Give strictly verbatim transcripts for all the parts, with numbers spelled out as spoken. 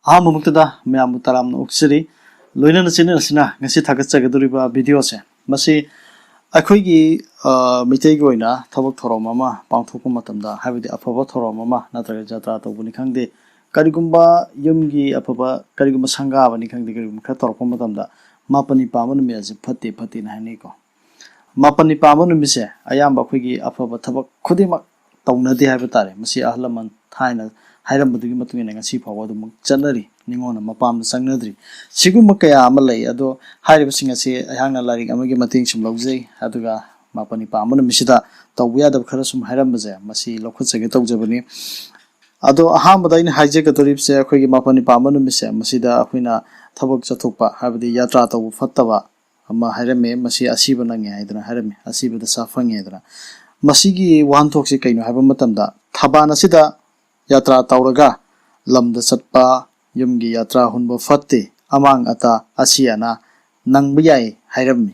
ꯑꯍꯥꯟꯕꯃꯛꯇꯗ ꯃꯌꯥꯝꯕꯨ ꯇꯔꯥꯝꯅ ꯑꯣꯛꯆꯔꯤ꯫ ꯂꯣꯏꯅꯅ ꯆꯦꯟꯅꯔꯁꯤꯅ ꯉꯁꯤ ꯊꯥꯒꯠꯆꯒꯗꯧꯔꯤꯕ ꯚꯤꯗꯤꯑꯣꯁꯦ, ꯃꯁꯤ ꯑꯩꯈꯣꯏꯒꯤ, ꯑ, ꯃꯤꯇꯩꯒꯤ ꯑꯣꯏꯅ ꯊꯕꯛ ꯊꯧꯔꯝ ꯑꯃ ꯄꯥꯡꯊꯣꯛꯄ ꯃꯇꯝꯗ, ꯍꯥꯏꯕꯗꯤ ꯑꯐꯕ ꯊꯧꯔꯝ ꯑꯃ ꯅꯠꯇ꯭ꯔꯒ ꯖꯇ꯭ꯔꯥ ꯇꯧꯕꯅꯤ ꯈꯪꯗꯦ, ꯀꯔꯤꯒꯨꯝꯕ ꯌꯨꯝꯒꯤ ꯑꯐꯕ, ꯀꯔꯤꯒꯨꯝꯕ ꯁꯪꯒꯥꯕꯅꯤ ꯈꯪꯗꯦ, ꯀꯔꯤꯒꯨꯝꯕ ꯈꯔ ꯇꯧꯔꯛꯄ ꯃꯇꯝꯗ ꯃꯥꯄꯅꯤ ꯄꯥꯟꯕ ꯅꯨꯃꯤꯠ ꯑꯁꯤ ꯐꯠꯇꯦ ꯐꯠꯇꯦꯅ ꯍꯥꯏꯅꯩꯀꯣ꯫ ꯃꯥꯄꯅꯤ ꯄꯥꯟꯕ ꯅꯨꯃꯤꯠꯁꯦ ꯑꯌꯥꯝꯕ ꯑꯩꯈꯣꯏꯒꯤ ꯑꯐꯕ ꯊꯕꯛ ꯈꯨꯗꯤꯡꯃꯛ ꯇꯧꯅꯗꯦ ꯍꯥꯏꯕ ꯇꯥꯔꯦ꯫ ꯃꯁꯤ ꯑꯍꯜ ꯂꯃꯟ ꯊꯥꯏꯅ ꯍꯥꯏꯔꯝꯕꯗꯨꯒꯤ ꯃꯇꯨꯡ ꯏꯟꯅ ꯉꯁꯤ ꯐꯥꯎꯕ ꯑꯗꯨꯃꯛ ꯆꯠꯅꯔꯤ꯫ ꯅꯤꯉꯣꯜꯅ ꯃꯄꯥꯝꯗ ꯆꯪꯅꯗ꯭ꯔꯤ꯫ ꯁꯤꯒꯨꯝꯕ ꯀꯌꯥ ꯑꯃ ꯂꯩ꯫ ꯑꯗꯣ ꯍꯥꯏꯔꯤꯕꯁꯤꯡ ꯑꯁꯤ ꯑꯩꯍꯥꯛꯅ ꯂꯥꯏꯔꯤꯛ ꯑꯃꯒꯤ ꯃꯇꯦꯡ ꯁꯨꯝ ꯂꯧꯖꯩ꯫ ꯑꯗꯨꯒ ꯃꯥꯄꯅꯤ ꯄꯥꯟꯕ ꯅꯨꯃꯤꯠꯁꯤꯗ ꯇꯧꯕ ꯌꯥꯗꯕ ꯈꯔ ꯁꯨꯝ ꯍꯥꯏꯔꯝꯕꯁꯦ, ꯃꯁꯤ ꯂꯧꯈꯠꯆꯒꯦ ꯇꯧꯖꯕꯅꯤ꯫ ꯑꯗꯣ ꯑꯍꯥꯟꯕꯗ ꯑꯩꯅ ꯍꯥꯏꯖꯒꯗꯧꯔꯤꯕꯁꯦ, ꯑꯩꯈꯣꯏꯒꯤ ꯃꯥꯄꯅꯤ ꯄꯥꯟꯕ ꯅꯨꯃꯤꯠꯁꯦ, ꯃꯁꯤꯗ ꯑꯩꯈꯣꯏꯅ ꯊꯕꯛ ꯆꯠꯊꯣꯛꯄ, ꯍꯥꯏꯕꯗꯤ ꯌꯥꯇ꯭ꯔꯥ ꯇꯧꯕ ꯐꯠꯇꯕ ꯑꯃ ꯍꯥꯏꯔꯝꯃꯤ꯫ ꯃꯁꯤ ꯑꯁꯤꯕ ꯅꯪꯉꯦ ꯍꯥꯏꯗꯅ ꯍꯥꯏꯔꯝꯃꯤ, ꯑꯁꯤꯕ ꯗꯁꯥ ꯐꯪꯉꯦ ꯍꯥꯏꯗꯅ꯫ ꯃꯁꯤꯒꯤ ꯋꯥꯍꯟꯊꯣꯛꯁꯤ ꯀꯩꯅꯣ ꯍꯥꯏꯕ ꯃꯇꯝꯗ, ꯊꯕꯥꯟ ꯑꯁꯤꯗ ꯌꯥꯇ꯭ꯔꯥ ꯇꯧꯔꯒ ꯂꯝꯗ ꯆꯠꯄ, ꯌꯨꯝꯒꯤ ꯌꯥꯇ꯭ꯔꯥ ꯍꯨꯟꯕ ꯐꯠꯇꯦ, ꯑꯃꯥꯡ ꯑꯇꯥ, ꯑꯁꯤ ꯑꯅꯥ ꯅꯪꯕ ꯌꯥꯏ ꯍꯥꯏꯔꯝꯃꯤ꯫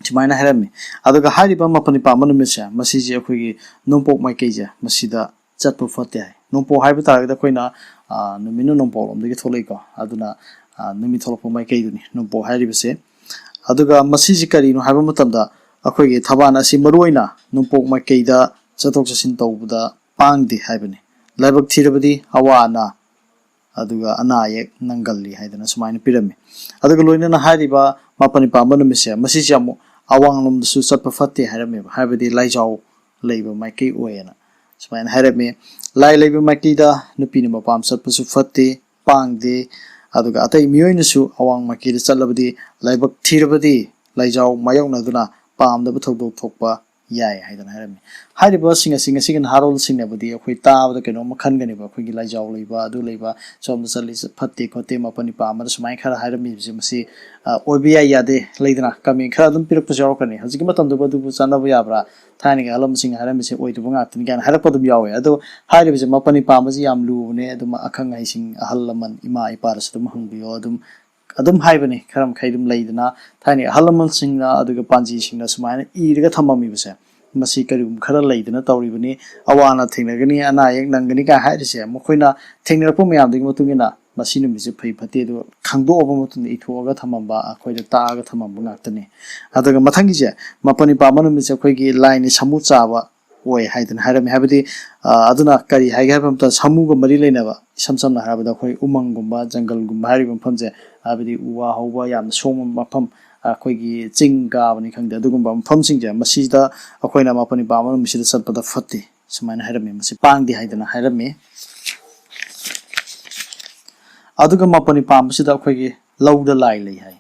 ꯁꯨꯃꯥꯏꯅ ꯍꯥꯏꯔꯝꯃꯤ꯫ ꯑꯗꯨꯒ ꯍꯥꯏꯔꯤꯕ ꯃꯥꯄꯅꯤ ꯄꯥꯟꯕ ꯅꯨꯃꯤꯠꯁꯦ, ꯃꯁꯤꯁꯦ ꯑꯩꯈꯣꯏꯒꯤ ꯅꯣꯡꯄꯣꯛ ꯃꯥꯏꯀꯩꯁꯦ, ꯃꯁꯤꯗ ꯆꯠꯄ ꯐꯠꯇꯦ ꯍꯥꯏ꯫ ꯅꯣꯡꯄꯣꯛ ꯍꯥꯏꯕ ꯇꯥꯔꯒꯗꯤ ꯑꯩꯈꯣꯏꯅ, ꯑ, ꯅꯨꯃꯤꯠꯅ ꯅꯣꯡꯄꯣꯛꯂꯣꯝꯗꯒꯤ ꯊꯣꯛꯂꯛꯏꯀꯣ, ꯑꯗꯨꯅ, ꯑ, ꯅꯨꯃꯤꯠ ꯊꯣꯛꯂꯛꯄ ꯃꯥꯏꯀꯩꯗꯨꯅꯤ ꯅꯣꯡꯄꯣꯛ ꯍꯥꯏꯔꯤꯕꯁꯦ꯫ ꯑꯗꯨꯒ ꯃꯁꯤꯁꯤ ꯀꯔꯤꯅꯣ ꯍꯥꯏꯕ ꯃꯇꯝꯗ, ꯑꯩꯈꯣꯏꯒꯤ ꯊꯕꯥꯟ ꯑꯁꯤ ꯃꯔꯨꯑꯣꯏꯅ ꯅꯣꯡꯄꯣꯛ ꯃꯥꯏꯀꯩꯗ ꯆꯠꯊꯣꯛ ꯆꯠꯁꯤꯟ ꯇꯧꯕꯗ ꯄꯥꯡꯗꯦ ꯍꯥꯏꯕꯅꯤ꯫ ꯂꯥꯏꯕꯛ ꯊꯤꯔꯕꯗꯤ ꯑꯋꯥ ꯑꯅꯥ, ꯑꯗꯨꯒ ꯑꯅꯥ ꯑꯌꯦꯛ ꯅꯪꯒꯜꯂꯤ ꯍꯥꯏꯗꯅ ꯁꯨꯃꯥꯏꯅ ꯄꯤꯔꯝꯃꯤ꯫ ꯑꯗꯨꯒ ꯂꯣꯏꯅꯅ ꯍꯥꯏꯔꯤꯕ ꯃꯥꯄꯅꯤ ꯄꯥꯟꯕ ꯅꯨꯃꯤꯠꯁꯦ, ꯃꯁꯤꯁꯦ ꯑꯃꯨꯛ ꯑꯋꯥꯡꯂꯣꯝꯗꯁꯨ ꯆꯠꯄ ꯐꯠꯇꯦ ꯍꯥꯏꯔꯝꯃꯦꯕ, ꯍꯥꯏꯕꯗꯤ ꯂꯥꯏꯖꯥꯎ ꯂꯩꯕ ꯃꯥꯏꯀꯩ ꯑꯣꯏꯌꯦꯅ ꯁꯨꯃꯥꯏꯅ ꯍꯥꯏꯔꯝꯃꯤ꯫ ꯂꯥꯏ ꯂꯩꯕ ꯃꯥꯏꯀꯩꯗ ꯅꯨꯄꯤꯅ ꯃꯄꯥꯝ ꯆꯠꯄꯁꯨ ꯐꯠꯇꯦ, ꯄꯥꯡꯗꯦ꯫ ꯑꯗꯨꯒ ꯑꯇꯩ ꯃꯤꯑꯣꯏꯅꯁꯨ ꯑꯋꯥꯡ ꯃꯥꯏꯀꯩꯗ ꯆꯠꯂꯕꯗꯤ, ꯂꯥꯏꯕꯛ ꯊꯤꯔꯕꯗꯤ ꯂꯥꯏꯖꯥꯎ ꯃꯥꯌꯣꯛꯅꯗꯨꯅ ꯄꯥꯝꯗꯕ ꯊꯧꯗꯣꯛ ꯊꯣꯛꯄ ꯌꯥꯏ ꯍꯥꯏꯗꯅ ꯍꯥꯏꯔꯝꯃꯤ꯫ ꯍꯥꯏꯔꯤꯕꯁꯤꯡ ꯑꯁꯤ ꯉꯁꯤꯒꯤ ꯅꯍꯥꯔꯣꯜꯁꯤꯡꯅꯕꯨꯗꯤ ꯑꯩꯈꯣꯏ ꯇꯥꯕꯗ ꯀꯩꯅꯣꯝꯃ ꯈꯟꯒꯅꯦꯕ, ꯑꯩꯈꯣꯏꯒꯤ ꯂꯥꯏꯖꯥꯎ ꯂꯩꯕ, ꯑꯗꯨ ꯂꯩꯕ, ꯁꯣꯝꯗ ꯆꯠꯂꯤ ꯐꯠꯇꯦ ꯈꯣꯠꯇꯦ, ꯃꯥꯄꯅꯤ ꯄꯥꯟꯕꯗ ꯁꯨꯃꯥꯏꯅ ꯈꯔ ꯍꯥꯏꯔꯝꯃꯤꯕꯁꯦ, ꯃꯁꯤ, ꯑ, ꯑꯣꯏꯕ ꯌꯥꯏ ꯌꯥꯗꯦ ꯂꯩꯗꯅ, ꯀꯃꯦꯟ ꯈꯔ ꯑꯗꯨꯝ ꯄꯤꯔꯛꯄꯁꯨ ꯌꯥꯎꯔꯛꯀꯅꯤ꯫ ꯍꯧꯖꯤꯛꯀꯤ ꯃꯇꯝꯗꯨꯕꯨ ꯑꯗꯨꯕꯨ ꯆꯠꯅꯕ ꯌꯥꯕ꯭ꯔꯥ? ꯊꯥꯏꯅꯒꯤ ꯑꯍꯜ ꯂꯃꯟꯁꯤꯡꯅ ꯍꯥꯏꯔꯝꯃꯤꯁꯦ ꯑꯣꯏꯗꯕ ꯉꯥꯛꯇꯅꯤ ꯀꯥꯏꯅ ꯍꯥꯏꯔꯛꯄ ꯑꯗꯨꯝ ꯌꯥꯎꯋꯦ꯫ ꯑꯗꯣ ꯍꯥꯏꯔꯤꯕꯁꯦ ꯃꯥꯄꯅꯤ ꯄꯥꯟꯕꯁꯤ ꯌꯥꯝ ꯂꯨꯕꯅꯦ꯫ ꯑꯗꯨꯝ ꯑꯈꯪ ꯑꯍꯩꯁꯤꯡ, ꯑꯍꯜ ꯂꯃꯟ, ꯏꯃꯥ ꯏꯄꯥꯗꯁꯨ ꯑꯗꯨꯝ ꯍꯪꯕꯤꯌꯣ꯫ ꯑꯗꯨꯝ ꯑꯗꯨꯝ ꯍꯥꯏꯕꯅꯤ, ꯈꯔ ꯃꯈꯩ ꯑꯗꯨꯝ ꯂꯩꯗꯅ, ꯊꯥꯏꯅꯒꯤ ꯑꯍꯜ ꯂꯃꯟꯁꯤꯡꯅ ꯑꯗꯨꯒ ꯄꯥꯟꯖꯤꯁꯤꯡꯅ ꯁꯨꯃꯥꯏꯅ ꯏꯔꯒ ꯊꯝꯃꯝꯃꯤꯕꯁꯦ, ꯃꯁꯤ ꯀꯔꯤꯒꯨꯝꯕ ꯈꯔ ꯂꯩꯗꯅ ꯇꯧꯔꯤꯕꯅꯤ꯫ ꯑꯋꯥ ꯑꯅꯥ ꯊꯦꯡꯅꯒꯅꯤ, ꯑꯅꯥ ꯑꯌꯦꯛ ꯅꯪꯒꯅꯤ ꯀꯥꯏ ꯍꯥꯏꯔꯤꯁꯦ, ꯃꯈꯣꯏꯅ ꯊꯦꯡꯅꯔꯛꯄ ꯃꯌꯥꯝꯗꯨꯒꯤ ꯃꯇꯨꯡ ꯏꯟꯅ ꯃꯁꯤ ꯅꯨꯃꯤꯠꯁꯦ ꯐꯩ ꯐꯠꯇꯦ ꯑꯗꯨ ꯈꯪꯗꯣꯛꯑꯕ ꯃꯇꯨꯡꯗ ꯏꯊꯣꯛꯑꯒ ꯊꯝꯃꯝꯕ, ꯑꯩꯈꯣꯏꯗ ꯇꯥꯛꯑꯒ ꯊꯝꯃꯝꯕ ꯉꯥꯛꯇꯅꯤ꯫ ꯑꯗꯨꯒ ꯃꯊꯪꯒꯤꯁꯦ, ꯃꯥꯄꯅꯤ ꯄꯥꯟꯕ ꯅꯨꯃꯤꯠꯁꯦ ꯑꯩꯈꯣꯏꯒꯤ ꯂꯥꯏꯅꯤ ꯁꯥꯃꯨ ꯆꯥꯕ ꯑꯣꯏ ꯍꯥꯏꯗꯅ ꯍꯥꯏꯔꯝꯃꯤ꯫ ꯍꯥꯏꯕꯗꯤ, ꯑ, ꯑꯗꯨꯅ ꯀꯔꯤ ꯍꯥꯏꯒꯦ ꯍꯥꯏꯕ ꯃꯇꯝꯗ, ꯁꯥꯃꯨꯒ ꯃꯔꯤ ꯂꯩꯅꯕ, ꯏꯁꯝ ꯁꯝꯅ ꯍꯥꯏꯔꯕꯗ ꯑꯩꯈꯣꯏ ꯎꯃꯪꯒꯨꯝꯕ, ꯖꯪꯒꯜꯒꯨꯝꯕ ꯍꯥꯏꯔꯤꯕ ꯃꯐꯝꯁꯦ, ꯍꯥꯏꯕꯗꯤ ꯎ ꯋꯥ ꯍꯧꯕ ꯌꯥꯝꯅ ꯁꯣꯡꯕ ꯃꯐꯝ, ꯑꯩꯈꯣꯏꯒꯤ ꯆꯤꯡ ꯀꯥꯕꯅꯤ ꯈꯪꯗꯦ, ꯑꯗꯨꯒꯨꯝꯕ ꯃꯐꯝꯁꯤꯡꯁꯦ, ꯃꯁꯤꯗ ꯑꯩꯈꯣꯏꯅ ꯃꯥꯄꯅꯤ ꯄꯥꯟꯕ ꯅꯨꯃꯤꯠꯁꯤꯗ ꯆꯠꯄꯗ ꯐꯠꯇꯦ, ꯁꯨꯃꯥꯏꯅ ꯍꯥꯏꯔꯝꯃꯤ꯫ ꯃꯁꯤ ꯄꯥꯡꯗꯦ ꯍꯥꯏꯗꯅ ꯍꯥꯏꯔꯝꯃꯤ꯫ ꯑꯗꯨꯒ ꯃꯥꯄꯅꯤ ꯄꯥꯟꯕꯁꯤꯗ ꯑꯩꯈꯣꯏꯒꯤ ꯂꯧꯗ ꯂꯥꯏ ꯂꯩ ꯍꯥꯏ꯫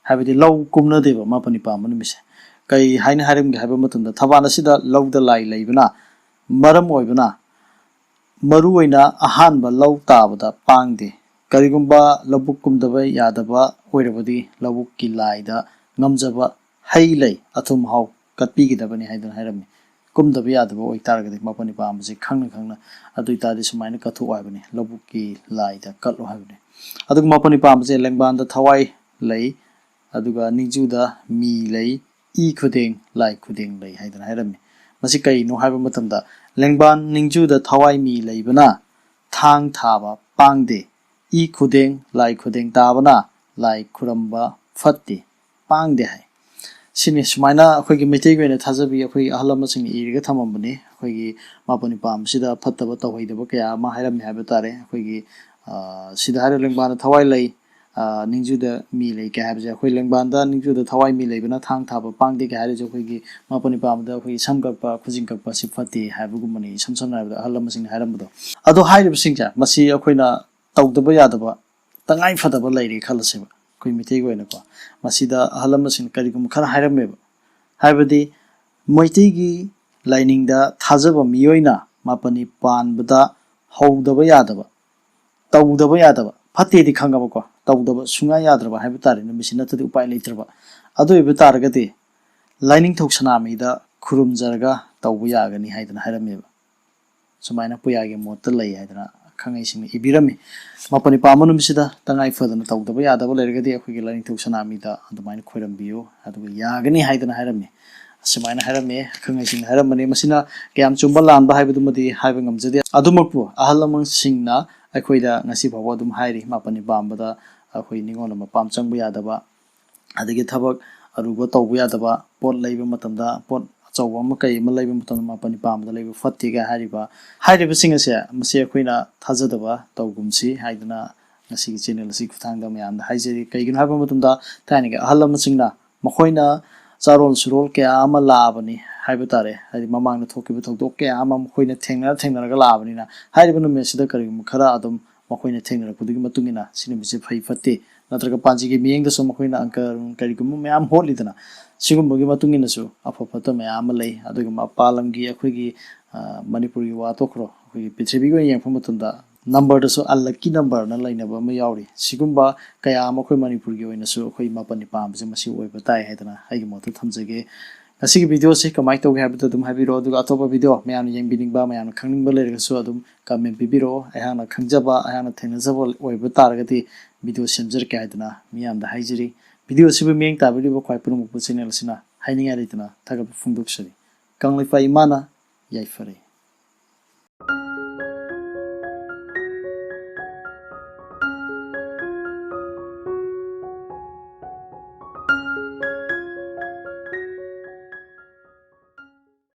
ꯍꯥꯏꯕꯗꯤ ꯂꯧ ꯀꯨꯝꯅꯗꯦꯕ ꯃꯥꯄꯅꯤ ꯄꯥꯟꯕ ꯅꯨꯃꯤꯠꯁꯦ꯫ ꯀꯩ ꯍꯥꯏꯅ ꯍꯥꯏꯔꯝꯒꯦ ꯍꯥꯏꯕ ꯃꯇꯝꯗ, ꯊꯕꯥꯜ ꯑꯁꯤꯗ ꯂꯧꯗ ꯂꯥꯏ ꯂꯩꯕꯅ ꯃꯔꯝ ꯑꯣꯏꯕꯅ, ꯃꯔꯨꯑꯣꯏꯅ ꯑꯍꯥꯟꯕ ꯂꯧ ꯇꯥꯕꯗ ꯄꯥꯡꯗꯦ꯫ ꯀꯔꯤꯒꯨꯝꯕ ꯂꯧꯕꯨꯛ ꯀꯨꯝꯗꯕ ꯌꯥꯗꯕ ꯑꯣꯏꯔꯕꯗꯤ, ꯂꯧꯕꯨꯛꯀꯤ ꯂꯥꯏꯗ ꯉꯝꯖꯕ ꯍꯩ ꯂꯩ, ꯑꯊꯨꯝ ꯑꯍꯥꯎ ꯀꯠꯄꯤꯒꯗꯕꯅꯤ ꯍꯥꯏꯗꯅ ꯍꯥꯏꯔꯝꯃꯤ꯫ ꯀꯨꯝꯗꯕ ꯌꯥꯗꯕ ꯑꯣꯏꯇꯥꯔꯒꯗꯤ, ꯃꯥꯄꯅꯤ ꯄꯥꯟꯕꯁꯦ ꯈꯪꯅ ꯈꯪꯅ, ꯑꯗꯨ ꯑꯣꯏꯇꯥꯔꯗꯤ ꯁꯨꯃꯥꯏꯅ ꯀꯠꯊꯣꯛꯑꯣ ꯍꯥꯏꯕꯅꯤ, ꯂꯧꯕꯨꯛꯀꯤ ꯂꯥꯏꯗ ꯀꯠꯂꯣ ꯍꯥꯏꯕꯅꯤ꯫ ꯑꯗꯨꯒ ꯃꯥꯄꯅꯤ ꯄꯥꯟꯕꯁꯦ ꯂꯦꯡꯕꯥꯟꯗ ꯊꯋꯥꯏ ꯂꯩ, ꯑꯗꯨꯒ ꯅꯤꯡꯖꯨꯗ ꯃꯤ ꯂꯩ, ꯏ ꯈꯨꯗꯦꯡ, ꯂꯥꯏ ꯈꯨꯗꯦꯡ ꯂꯩ ꯍꯥꯏꯗꯅ ꯍꯥꯏꯔꯝꯃꯤ꯫ ꯃꯁꯤ ꯀꯩꯅꯣ ꯍꯥꯏꯕ ꯃꯇꯝꯗ, ꯂꯦꯡꯕꯥꯟ ꯅꯤꯡꯖꯨꯗ ꯊꯋꯥꯏ ꯃꯤ ꯂꯩꯕꯅ ꯊꯥꯡ ꯊꯥꯕ ꯄꯥꯡꯗꯦ, ꯏ ꯈꯨꯗꯦꯡ, ꯂꯥꯏ ꯈꯨꯗꯦꯡ ꯇꯥꯕꯅ ꯂꯥꯏ ꯈꯨꯔꯝꯕ ꯐꯠꯇꯦ, ꯄꯥꯡꯗꯦ ꯍꯥꯏ꯫ ꯁꯤꯅꯤ꯫ ꯁꯨꯃꯥꯏꯅ ꯑꯩꯈꯣꯏꯒꯤ ꯃꯩꯇꯩꯒꯤ ꯑꯣꯏꯅ ꯊꯥꯖꯕꯤ, ꯑꯩꯈꯣꯏꯒꯤ ꯑꯍꯜ ꯂꯃꯟꯁꯤꯡꯅ ꯏꯔꯒ ꯊꯝꯃꯝꯕꯅꯤ꯫ ꯑꯩꯈꯣꯏꯒꯤ ꯃꯥꯄꯅꯤ ꯄꯥꯟꯕꯁꯤꯗ ꯐꯠꯇꯕ ꯇꯧꯍꯩꯗꯕ ꯀꯌꯥ ꯑꯃ ꯍꯥꯏꯔꯝꯃꯤ ꯍꯥꯏꯕ ꯇꯥꯔꯦ꯫ ꯑꯩꯈꯣꯏꯒꯤ, ꯑ, ꯁꯤꯗ ꯍꯥꯏꯔꯤꯕ ꯂꯦꯡꯕꯥꯟꯗ ꯊꯋꯥꯏ ꯂꯩ, ꯑ, ꯅꯤꯡꯖꯨꯗ ꯃꯤ ꯂꯩ ꯀꯩ ꯍꯥꯏꯕꯁꯦ, ꯑꯩꯈꯣꯏ ꯂꯦꯡꯕꯥꯟꯗ ꯅꯤꯡꯖꯨꯗ ꯊꯋꯥꯏ ꯃꯤ ꯂꯩꯕꯅ ꯊꯥꯡ ꯊꯥꯕ ꯄꯥꯡꯗꯦ ꯀꯩ ꯍꯥꯏꯔꯤꯁꯦ, ꯑꯩꯈꯣꯏꯒꯤ ꯃꯥꯄꯅꯤ ꯄꯥꯟꯕꯗ ꯑꯩꯈꯣꯏꯒꯤ ꯁꯝ ꯀꯛꯄ, ꯈꯨꯖꯤꯟ ꯀꯛꯄ ꯑꯁꯤ ꯐꯠꯇꯦ ꯍꯥꯏꯕꯒꯨꯝꯕꯅꯤ, ꯏꯁꯝ ꯁꯝꯅ ꯍꯥꯏꯔꯕꯗ ꯑꯍꯜ ꯂꯃꯟꯁꯤꯡꯅ ꯍꯥꯏꯔꯝꯕꯗꯣ꯫ ꯑꯗꯣ ꯍꯥꯏꯔꯤꯕꯁꯤꯡꯁꯦ, ꯃꯁꯤ ꯑꯩꯈꯣꯏꯅ ꯇꯧꯗꯕ ꯌꯥꯗꯕ, ꯇꯉꯥꯏ ꯐꯗꯕ ꯂꯩꯔꯦ ꯈꯜꯂꯁꯦꯕ, ꯑꯩꯈꯣꯏ ꯃꯤꯇꯩꯒꯤ ꯑꯣꯏꯅꯀꯣ꯫ ꯃꯁꯤꯗ ꯑꯍꯜ ꯂꯃꯟꯁꯤꯡꯅ ꯀꯔꯤꯒꯨꯝꯕ ꯈꯔ ꯍꯥꯏꯔꯝꯃꯦꯕ, ꯍꯥꯏꯕꯗꯤ ꯃꯩꯇꯩꯒꯤ ꯂꯥꯏꯅꯤꯡꯗ ꯊꯥꯖꯕ ꯃꯤꯑꯣꯏꯅ ꯃꯥꯄꯅꯤ ꯄꯥꯟꯕꯗ ꯍꯧꯗꯕ ꯌꯥꯗꯕ, ꯇꯧꯗꯕ ꯌꯥꯗꯕ, ꯐꯠꯇꯦꯗꯤ ꯈꯪꯉꯕꯀꯣ, ꯇꯧꯗꯕ ꯁꯨꯡꯌꯥ ꯌꯥꯗ꯭ꯔꯕ ꯍꯥꯏꯕ ꯇꯥꯔꯦ, ꯅꯨꯃꯤꯠꯁꯤ ꯅꯠꯇ꯭ꯔꯗꯤ ꯎꯄꯥꯏ ꯂꯩꯇ꯭ꯔꯕ꯫ ꯑꯗꯨ ꯑꯣꯏꯕ ꯇꯥꯔꯒꯗꯤ ꯂꯥꯏꯅꯤꯡꯊꯧ ꯁꯅꯥꯃꯍꯤꯗ ꯈꯨꯔꯨꯝꯖꯔꯒ ꯇꯧꯕ ꯌꯥꯒꯅꯤ ꯍꯥꯏꯗꯅ ꯍꯥꯏꯔꯝꯃꯦꯕ꯫ ꯁꯨꯃꯥꯏꯅ ꯄꯨꯌꯥꯒꯤ ꯃꯣꯠꯇ ꯂꯩ ꯍꯥꯏꯗꯅ ꯑꯈꯪ ꯑꯍꯩꯁꯤꯡꯅ ꯏꯕꯤꯔꯝꯃꯤ꯫ ꯃꯥꯄꯅꯤ ꯄꯥꯟꯕ ꯅꯨꯃꯤꯠꯁꯤꯗ ꯇꯉꯥꯏ ꯐꯗꯅ ꯇꯧꯗꯕ ꯌꯥꯗꯕ ꯂꯩꯔꯒꯗꯤ ꯑꯩꯈꯣꯏꯒꯤ ꯂꯥꯏꯅꯤꯡꯊꯧ ꯁꯅꯥꯃꯍꯤꯗ ꯑꯗꯨꯃꯥꯏꯅ ꯈꯣꯏꯔꯝꯕꯤꯌꯨ, ꯑꯗꯨꯒ ꯌꯥꯒꯅꯤ ꯍꯥꯏꯗꯅ ꯍꯥꯏꯔꯝꯃꯤ꯫ ꯁꯨꯃꯥꯏꯅ ꯍꯥꯏꯔꯝꯃꯦ, ꯑꯈꯪ ꯑꯍꯩꯁꯤꯡꯅ ꯍꯥꯏꯔꯝꯕꯅꯤ꯫ ꯃꯁꯤꯅ ꯀꯌꯥꯝ ꯆꯨꯝꯕ ꯂꯥꯟꯕ ꯍꯥꯏꯕꯗꯨꯃꯗꯤ ꯍꯥꯏꯕ ꯉꯝꯖꯗꯦ꯫ ꯑꯗꯨꯃꯛꯄꯨ ꯑꯍꯜ ꯂꯃꯟꯁꯤꯡꯅ ꯑꯩꯈꯣꯏꯗ ꯉꯁꯤ ꯐꯥꯎꯕ ꯑꯗꯨꯝ ꯍꯥꯏꯔꯤ, ꯃꯥꯄꯅꯤ ꯄꯥꯟꯕꯗ ꯑꯩꯈꯣꯏ ꯅꯤꯉꯣꯜ ꯑꯃ ꯄꯥꯝ ꯆꯪꯕ ꯌꯥꯗꯕ, ꯑꯗꯒꯤ ꯊꯕꯛ ꯑꯔꯨꯕ ꯇꯧꯕ ꯌꯥꯗꯕ, ꯄꯣꯠ ꯂꯩꯕ ꯃꯇꯝꯗ, ꯄꯣꯠ ꯑꯆꯧꯕ ꯑꯃ ꯀꯩ ꯑꯃ ꯂꯩꯕ ꯃꯇꯝꯗ ꯃꯥꯄꯅꯤ ꯄꯥꯟꯕꯗ ꯂꯩꯕ ꯐꯠꯇꯦꯒ ꯍꯥꯏꯔꯤꯕ, ꯍꯥꯏꯔꯤꯕꯁꯤꯡ ꯑꯁꯦ, ꯃꯁꯤ ꯑꯩꯈꯣꯏꯅ ꯊꯥꯖꯗꯕ ꯇꯧꯒꯨꯝꯁꯤ ꯍꯥꯏꯗꯅ ꯉꯁꯤꯒꯤ ꯆꯦꯅꯦꯜ ꯑꯁꯤꯒꯤ ꯈꯨꯠꯊꯥꯡꯗ ꯃꯌꯥꯝꯗ ꯍꯥꯏꯖꯔꯤ꯫ ꯀꯩꯒꯤꯅꯣ ꯍꯥꯏꯕ ꯃꯇꯝꯗ, ꯊꯥꯏꯅꯒꯤ ꯑꯍꯜ ꯂꯃꯟꯁꯤꯡꯅ ꯃꯈꯣꯏꯅ ꯆꯥꯔꯣꯜ ꯁꯨꯔꯣꯜ ꯀꯌꯥ ꯑꯃ ꯂꯥꯛꯑꯕꯅꯤ ꯍꯥꯏꯕ ꯇꯥꯔꯦ꯫ ꯍꯥꯏꯗꯤ ꯃꯃꯥꯡꯗ ꯊꯣꯛꯈꯤꯕ ꯊꯧꯗꯣꯛ ꯀꯌꯥ ꯑꯃ ꯃꯈꯣꯏꯅ ꯊꯦꯡꯅꯔ ꯊꯦꯡꯅꯔꯒ ꯂꯥꯛꯑꯕꯅꯤꯅ, ꯍꯥꯏꯔꯤꯕ ꯅꯨꯃꯤꯠ ꯑꯁꯤꯗ ꯀꯔꯤꯒꯨꯝꯕ ꯈꯔ ꯑꯗꯨꯝ ꯃꯈꯣꯏꯅ ꯊꯦꯡꯅꯔꯛꯄꯗꯨꯒꯤ ꯃꯇꯨꯡ ꯏꯟꯅ ꯁꯤ ꯅꯨꯃꯤꯠꯁꯦ ꯐꯩ ꯐꯠꯇꯦ, ꯅꯠꯇ꯭ꯔꯒ ꯄꯥꯟꯖꯤꯒꯤ ꯃꯤꯠꯌꯦꯡꯗꯁꯨ ꯃꯈꯣꯏꯅ ꯑꯪꯀ ꯀꯔꯤꯒꯨꯝꯕ ꯃꯌꯥꯝ ꯍꯣꯠꯂꯤꯗꯅ, ꯁꯤꯒꯨꯝꯕꯒꯤ ꯃꯇꯨꯡ ꯏꯟꯅꯁꯨ ꯑꯐ ꯐꯠꯇ ꯃꯌꯥꯝ ꯑꯃ ꯂꯩ꯫ ꯑꯗꯨꯒ ꯃꯄꯥꯟ ꯂꯝꯒꯤ ꯑꯩꯈꯣꯏꯒꯤ, ꯑ, ꯃꯅꯤꯄꯨꯔꯒꯤ ꯋꯥ ꯇꯣꯛꯈ꯭ꯔꯣ, ꯑꯩꯈꯣꯏꯒꯤ ꯄ꯭ꯔꯤꯊꯤꯕꯤꯒꯤ ꯑꯣꯏꯅ ꯌꯦꯡꯉꯛꯄ ꯃꯇꯝꯗ ꯅꯝꯕꯔꯗꯁꯨ unlucky number ꯅ ꯂꯩꯅꯕ ꯑꯃ ꯌꯥꯎꯔꯤ꯫ ꯁꯤꯒꯨꯝꯕ ꯀꯌꯥ ꯑꯃ ꯑꯩꯈꯣꯏ ꯃꯅꯤꯄꯨꯔꯒꯤ ꯑꯣꯏꯅꯁꯨ ꯑꯩꯈꯣꯏ ꯃꯥꯄꯟꯅꯤ ꯄꯥꯝꯕꯁꯦ ꯃꯁꯤ ꯑꯣꯏꯕ ꯇꯥꯏ ꯍꯥꯏꯗꯅ ꯑꯩꯒꯤ ꯃꯣꯠꯇ ꯊꯝꯖꯒꯦ꯫ ꯉꯁꯤꯒꯤ video ꯁꯤ ꯀꯃꯥꯏꯅ ꯇꯧꯒꯦ ꯍꯥꯏꯕꯗꯨ ꯑꯗꯨꯝ ꯍꯥꯏꯕꯤꯔꯛꯑꯣ, ꯑꯗꯨꯒ ꯑꯇꯣꯞꯄ video ꯃꯌꯥꯝꯅ ꯌꯦꯡꯕꯤꯅꯤꯡꯕ, ꯃꯌꯥꯝꯅ ꯈꯪꯅꯤꯡꯕ ꯂꯩꯔꯒꯁꯨ ꯑꯗꯨꯝ comment ꯄꯤꯕꯤꯔꯛꯑꯣ꯫ ꯑꯩꯍꯥꯛꯅ ꯈꯪꯖꯕ, ꯑꯩꯍꯥꯛꯅ ꯊꯦꯡꯅꯖꯕ ꯑꯣꯏꯕ ꯇꯥꯔꯒꯗꯤ video ꯁꯦꯝꯖꯔꯛꯀꯦ ꯍꯥꯏꯗꯅ ꯃꯤꯌꯥꯝꯗ ꯍꯥꯏꯖꯔꯤ꯫ Video ꯑꯁꯤꯕꯨ ꯃꯤꯠꯌꯦꯡ ꯇꯥꯕꯤꯔꯤꯕ ꯈ꯭ꯋꯥꯏ ꯄꯨꯝꯅꯃꯛꯄꯨ channel ꯑꯁꯤꯅ ꯍꯥꯏꯅꯤꯡꯉꯥꯏ ꯂꯩꯇꯅ ꯊꯥꯒꯠꯄ ꯐꯣꯡꯗꯣꯛꯆꯔꯤ꯫ ꯀꯪꯂꯩꯄꯥꯛ ꯏꯃꯥꯅ ꯌꯥꯏꯐꯔꯦ꯫